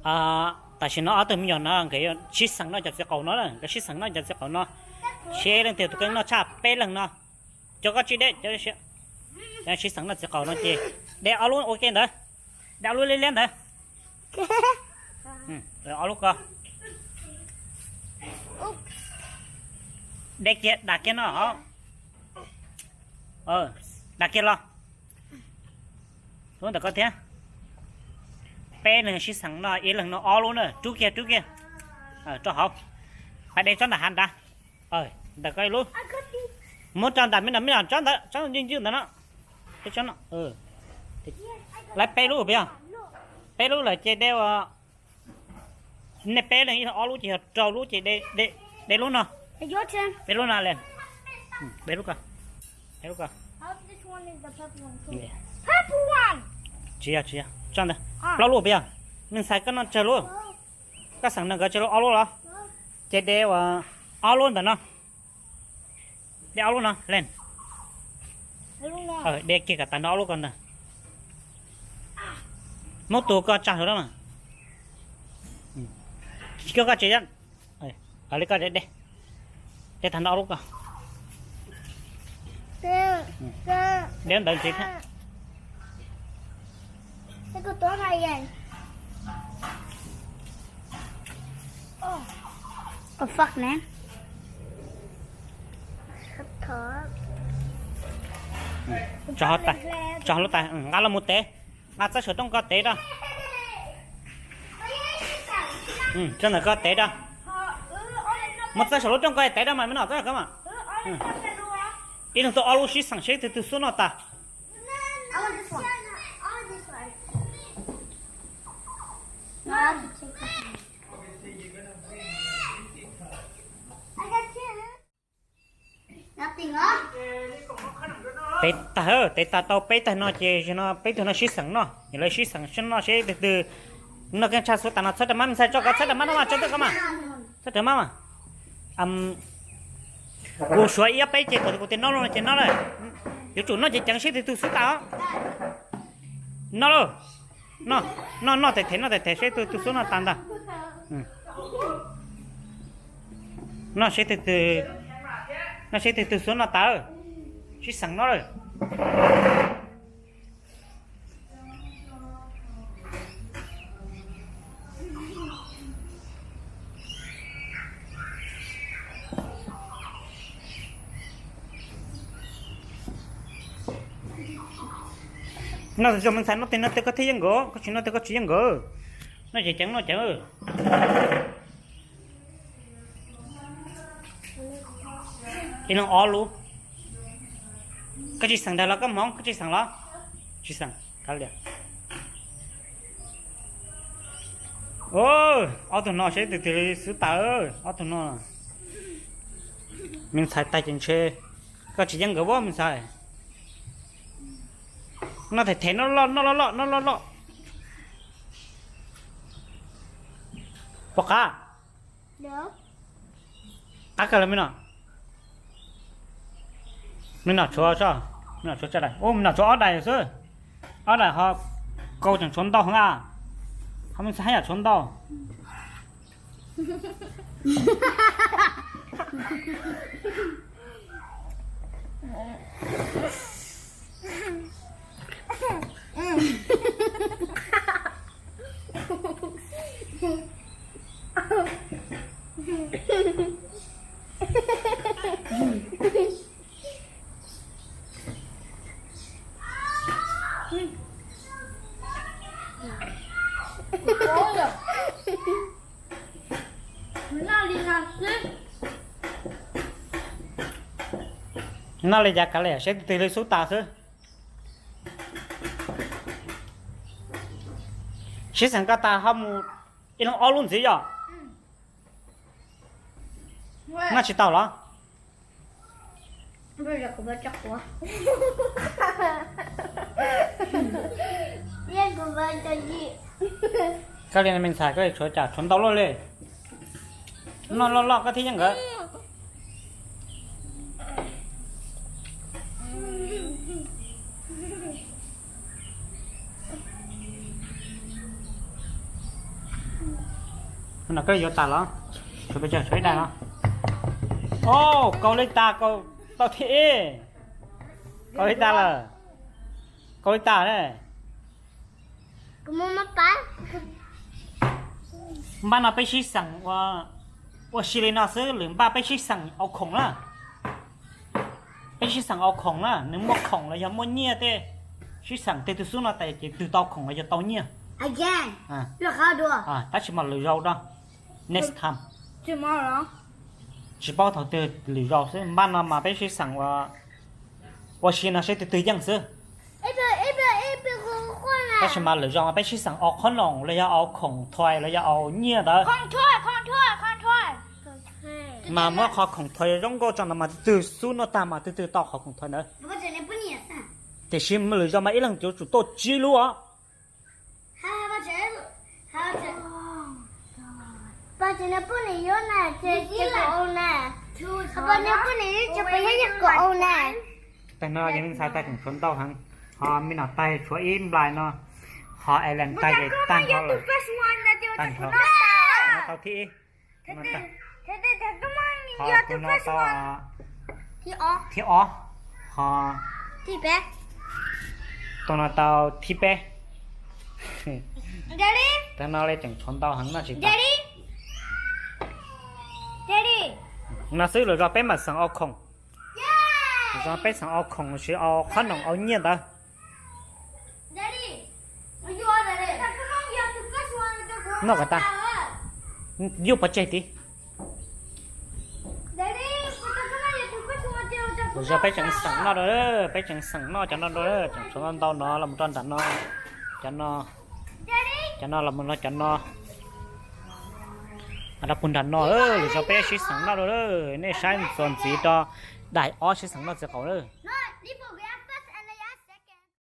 Tam sim no ob tug me nyuam no nkawd sib xeem noj cov txiv qaub no, nkawd sib xeem noj cov txiv qaub no, seb leej twg tus kheej noj tshaj peb leeg no. Cov koj tsis de, sib xeem noj txiv qaub no ces de ob lub ua ke ntawd, de ob lub liab liab ntawd. Ob lub ko, de kiag, dam kiag no, dam kiag los. Lub ntawm koj thiab. Peb leeg sib xeem no, ib leeg no ob lub na, rub kiag, rub kiag rau hauv. Pab de tsob ntawm hav nrad. Ntawm koj ib lub. Muab rau ntawm me no, me no tsob ntawd, tsob ncwj ncwj ntawd no. Tsob no, lawv peb lub puas yog? Peb lub lawm ces de ua, nej peb leeg ib leeg ob lub ces yog rau lub ces de lub no. Peb lub no, peb lub ko, peb lub ko. Tsis yog, tsis yog, tsob ntawd plaub lub puas yog? Me ntxhais koj noj tsawg lub? Koj xeem nrog nkawd tsawg lub, ob lub los? Ces de ua ob lub ntawm no. De ob lub no, Len. De kiag kom tag nrho ob lub ko ntag. Muab tus koj tsa hauv na. Koj, koj tsis, li koj de, de tag nrho ob lub ko. De ntawd ntxiv thiab. Tso hauv lub tais, nqa los mus tev, nqa txawb saum rooj ko tev rau. Tso ntawm ko tev rau. Muab txawb saum lub rooj ko tev rau mas, me no txawb ko mas. Ib leeg tuaj ob lub sib xeem seb twg tug xub noj tas. Tev tag, tev tag tau peb tag no ces no peb tug no sib xeem noj, lawv sib xeem noj seb twg twg noj keej tshaj xub tas no. Txhob raws mab, me ntxhais tso koj txhob raws mab no mas, tso twj ko mas. Txhob raws mab mas. Kuv suav ib ob peb ces thaum kuv tias noj lauj no ces noj lawm. Yuav tsum noj ceev ceev seb twg tug xub tas os. Noj lauj. Noj, noj them them, noj them them seb twg tug xub noj tas ntag. Noj seb twg twg, noj seb twg tug xub noj tas. Sib xeem noj lawm. Noj txog me ntxhais, noj tes noj tes koj thiaj yeej nkaus, koj tsis noj tes koj tsis yeej nkaus. Noj ceev ceev, noj ceev. Ib leeg ob lub. Koj tsis xeem ntag los koj hmoov, koj tsis xeem los? Tsis xeem. Ob tug no seb twg twg xub tas, ob tug no. Me ntxhais tag ces ntshe koj tsis yeej nkawd as me ntxhais. Noj them them, noj loj loj, noj loj loj, noj loj loj. Pom qab. Qab kawg los me no. Me no tshuav, me no tshuav tsa dais, me no tshuav ob dais xwb. Ob dais ho kau tseem tshuav ntau heev a. Ho me ntxhais haj yam tshuav ntau. Noj li cas kav liam, seb twg li xub tas xwb. Sib xeem koj tas ho mus ib leeg ob lub ntxiv yom. Noj tsis tau los? Koj li me ntxhais koj tshuav cas tshuav ntau luaj li. Noj loj loj koj thiaj yeej nkawd. No koj yuav tas los? Tshuav pes tsawg? Tshuav ib daim los? Au, kaus li tas, kaus tau thib ib. Kaus li tas lawm? Kaus li tas ne. Npaj no peb sib xeem ua, ua si li no xwb, lwm npaj peb sib xeem au khoom na. Peb sib xeem au khoom na, nws muaj khoom los yog muaj nyiaj tej, sib xeem tej twg xub no tas ces twg tau khoom los yog tau nyiaj. Tab sis mas lwm zaus da, next time. Tsis paub thaum twg, lwm zaus xwb, npaj no mas peb sib xeem ua, ua si no seb twg twg yeej xwb. Tab sis mas lwm zaus mas peb sib xeem au khoom no los yog au khoom thuais los yog au nyiaj ntawd. Mas muab qhov khoom thuais zoo nkauj tso ntawd mas twg twg xub no tag mas twg twg tau qhov khoom thuais ntawd. Tiam sis lwm zaus mas ib leeg yuav tsum tau tsib lub os. Tag no yog li ntxhais tag tseem tshuav ntau heev, ho me no tag tshuav ib nplais no, ho Ellen tag ces tag nrho lawm. Tag nrho. Tau thib ib. Ho tus no tau thib ob, ho tus no tau thib peb. Tag no li tseem tshuav ntau heev no tsis tau. No xwb lwm zaus peb mam xeem au khoom. Lwm zaus peb xeem au khoom los sis au qhob noom au nyiaj ntawd. Noj kom tag, yuj pov tseg tid. Lwm zaus peb tseem xeem noj rau, peb tseem xeem noj cov no rau, tseem tshuav ntau ntau no los rau nram no. Cov no, cov no los rau cov no, rau puag nram no. Lwm zaus peb sib xeem noj rau, nej saib txuas ntxiv rau daim ob sib xeem noj txiv qaum lawm.